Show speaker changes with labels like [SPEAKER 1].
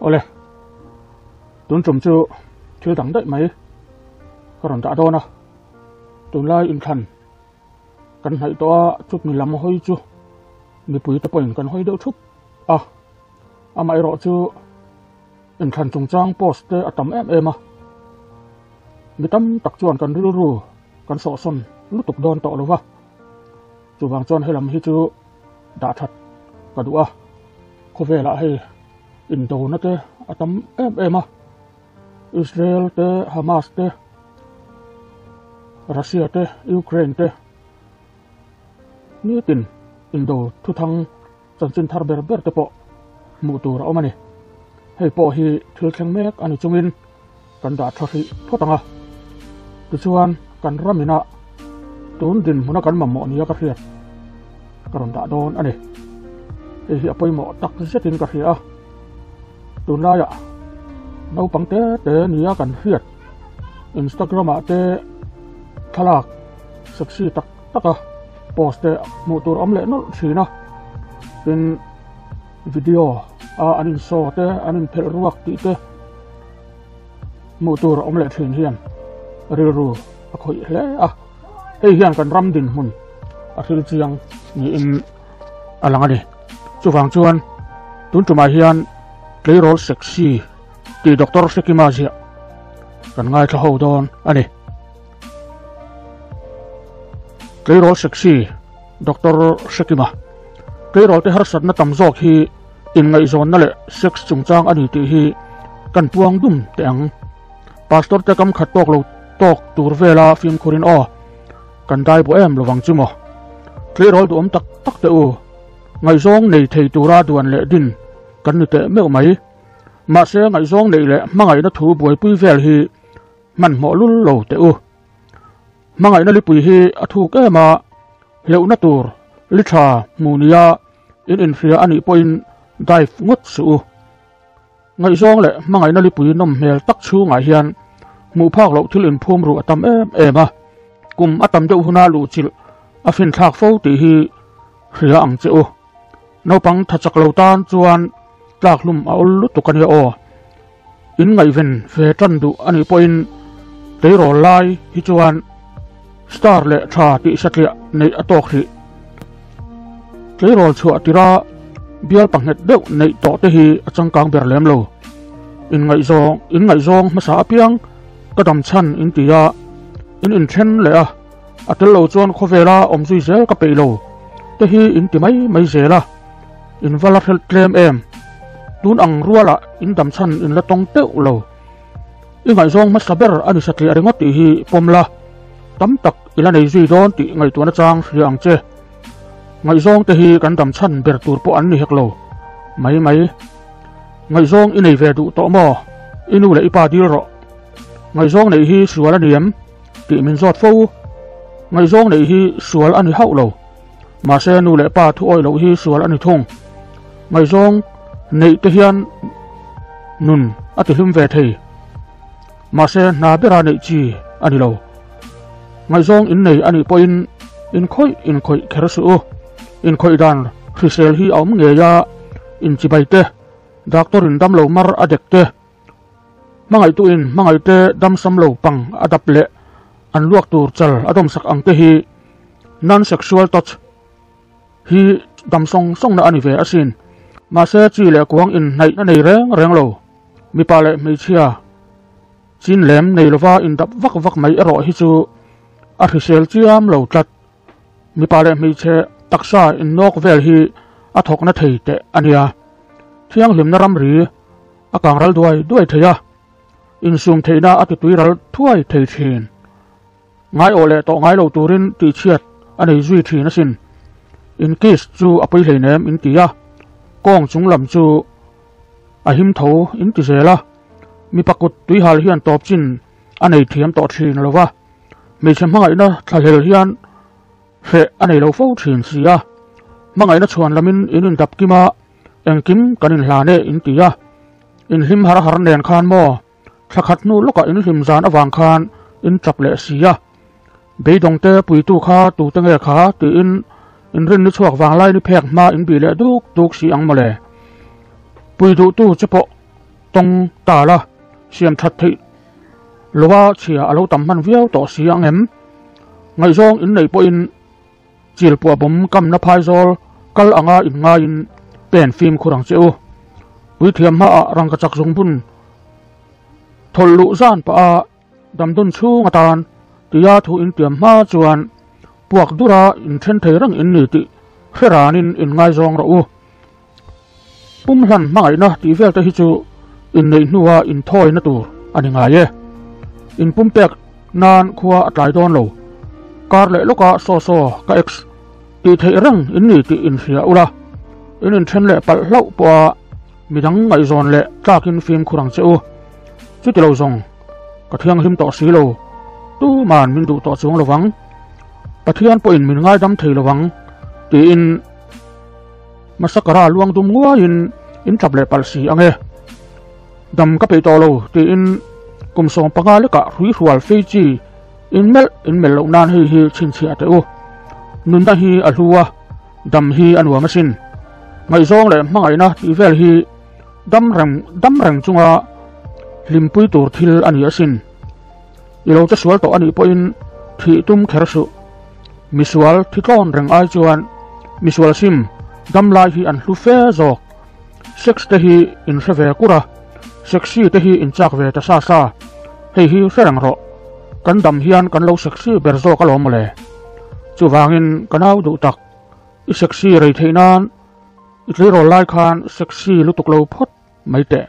[SPEAKER 1] Awle, tun tum chu thil dang daih mai ka rawn dah dawn a, tunlai inthlan kan hnaih tawh a, chutmi lam hawi chu mipui te pawhin kan hawi deuh thup a, amaherawh chu inthlan chungchang post te a tam em em a, mi tam tak chuan kan rilru kan sawhsawn lutuk dawn tawh lo va, chuvang chuan helam hi chu dah that ka duh a, khawvelah hei indona te a tam em em a, Israel te, Hamas te, Russia te, Ukraine te nitin indo thuthang chanchin thar ber ber te pawh hmuh tur a awm a ni. Hei pawh hi thil thleng mek a ni chungin kan dah tha hrih phawt ang a, tichuan kan ram inah tun dinhmuna kan mamawh nia ka hriat ka rawn dah dawn a ni. Hei hi a pawimawh tak zetin ka hria a, tunlaiah naupang te te nia kan hriat Instagram ah te thlalak sexy tak tak a post te hmuh tur awm leh nawlh thin a, tin video a an insaw te an inphelh ruak tih te hmuh tur awm leh thin hian rilru a khawih hle a, hei hian kan ram dinhmun a thil chiang niin a lang a ni. Chuvang chuan tun tumah hian tleirawl sexy tih Doctor Hrekima ziah kan ngaithla ho dawn a ni. Tleirawl sexy Doctor Hrekima tleirawl te harsatna tam zawk hi inngaihzawnna leh sex chungchang a ni tih hi kan puang dum teh ang. Pastor te kam khat tawk lo tawk tur vela fimkhurin aw kan dai buah em lovang chu maw. Tleirawl duhawm tak tak teh u, ngaihzawng nei thei tura duan leh din kan ni teh meuh mai. Mahse ngaihzawng neih leh hmangaihna thu buaipui vel hi hmanhmawh lul lo teh u. Hmangaihna lipui hi a thuk em a, hleuhna tur li tha hmu nia in inhria a nih pawhin dive ngawt suh u. Ngaihzawng leh hmangaihna lipui nawm hmel tak chhungah hian hmuh phak loh thil inphum ruh a tam em em a, kum a tam deuh huna luhchilh a finthlak fo tih hi hria ang che u. Naupang tha chak lo tan chuan tlak hlum a awl lutuk a nia aw. In ngaihven ve tan duh a nih pawhin tleirawl lai hi chuan star leh tha tih satliah neih a tawk hrih. Tleirawl chhuah tira bial panghet deuh neih tawh te hi a changkang ber lem lo. Inngaihzawng inngaihzawng hmasa apiang ka dam chhan in ti a, in inthen leh a. A tel lo chuan khawvela awm zui zel ka peih lo te hi in ti mai mai zel a, in va la hrelh tlem em? Tun ang rualah in dam chhan in la tawng teuh lo. I ngaihzawng hmasa ber a ni satliah ringawt tih hi pawm la, tam tak i la nei zui dawn tih ngaihtuahna chang hria ang che. Ngaihzawng te hi kan dam chhan ber tur pawh an ni hek lo mai mai. Ngaihzawng i nei ve duh tawh maw? I nu leh i pa dil rawh. Ngaihzawng neih hi sual a ni em? Tih min zawt fo. Ngaihzawng neih hi sual a ni hauh lo. Mahse nu leh pa thu awih loh hi sual a ni thung. Ngaihzawng neih te hian nun a ti hlim ve thei. Mahse hna bera neih chi a ni lo. Ngaihzawng in nei a nih pawhin in khawih in khawih kher suh u. Inkhawih dan hrisel hi a awm ngei a, inchibai te, doctor in damlo mar a dek te, Hmangaihtuin hmangaihte damsam lo pang a dap leh an luak tur chal a dawmsak ang te hi non-sexual touch hi dam sawng sawngna a ni ve asin. Mahse chi leh kuang inhnaih a nei reng reng lo. Mipa leh hmeichhia chin lem nei lova indap vak vak mai erawh hi chu a hrisel chiam lo tlat. Mipa leh hmeichhe taksa innawk vel hi a thawkna thei teh a nia. Thianghlimna ramri a kang ral duai duai thei a, insum theihna a titui ral thuai thei thin. Ngaiawh leh tawh ngai lo turin tihchhiat a nei zui thin asin. In kiss chu a pawi hleinem in ti a, kawng chung lam chu a him tho in ti zel a, mipa kut tuihal hian tawp chin a nei thiam tawh thin lo va, hmeichhe hmangaihna thlahlel hian hreh a nei lo fo thin si a, hmangaihna chhuan lamin in indap kim a, Engkim kan inhlan e in ti a, inhlim har har nen khan maw thla khat hnu lawkah inhlim zan avang khan in tap leh si a, beidawngte puitu kha tute nge kha tiin inrinni chhuak vanglai ni phek hma in bih leh duk duk si ang mawle. Pui duhtu che pawh. tawng ta la, siam that theih loa chhia a lo tam hman viau tawh si ang em? Ngaihzawng in neih pawhin chil puah bawm kamna phaizawl kal anga in ngaiin pen fimkhur ang che u. Puithiam hmaah rangkachak zungbun thawlh luh zan pah a damdawn chhung atan tia thu intiam hma chuan puak dura inthen thei reng in ni tih hre ranin in ngaizawng rawh u. Pumhlan hmangaihna tih vel te hi chu inneih hnua inthawina tur a ni ngai e. Inpumpek nan khua a tlai dawn lo. Kar leh lawka saw saw ka ex tih theih reng in ni tih inhria ula, in inthen leh palh hlauh pawha midang ngaihzawn leh tlakin fimkhur ang che u. Chuti lo zawng ka thianghlim tawh si lo, tuman min duh tawh chuang lo vang. Pathian pawhin min ngaidam thei lo vang tiin. Masakara luang dum nguaiin in tap leh palh si ang e. Dam ka peih tawh lo tiin kum 15 lekah hrui hrual fei chi in melh in melh loh nan hei hi chhinchhiah teh u. Nunna hi a hlu a, dam hi a nuam asin. Ngaihzawng leh hmangaihna tih vel hi dam reng dam reng chunga hlimpui tur thil a ni asin. I lo che sual tawh a nih pawhin thih tum kher suh. Misual thi tlawn reng ai chuan misual sim dam lai hi an hlu fe zawk. Sex te hi in hre ve kur a, sexy te hi in chak ve ta sa sa. Hei hi hre reng rawh. Kan dam hian kan lo sexy ber zawk alawm mawle. Chuvangin ka nau duh tak, i sexy rei theih nan i tleirawl lai khan sexy lutuk lo phawt mai teh.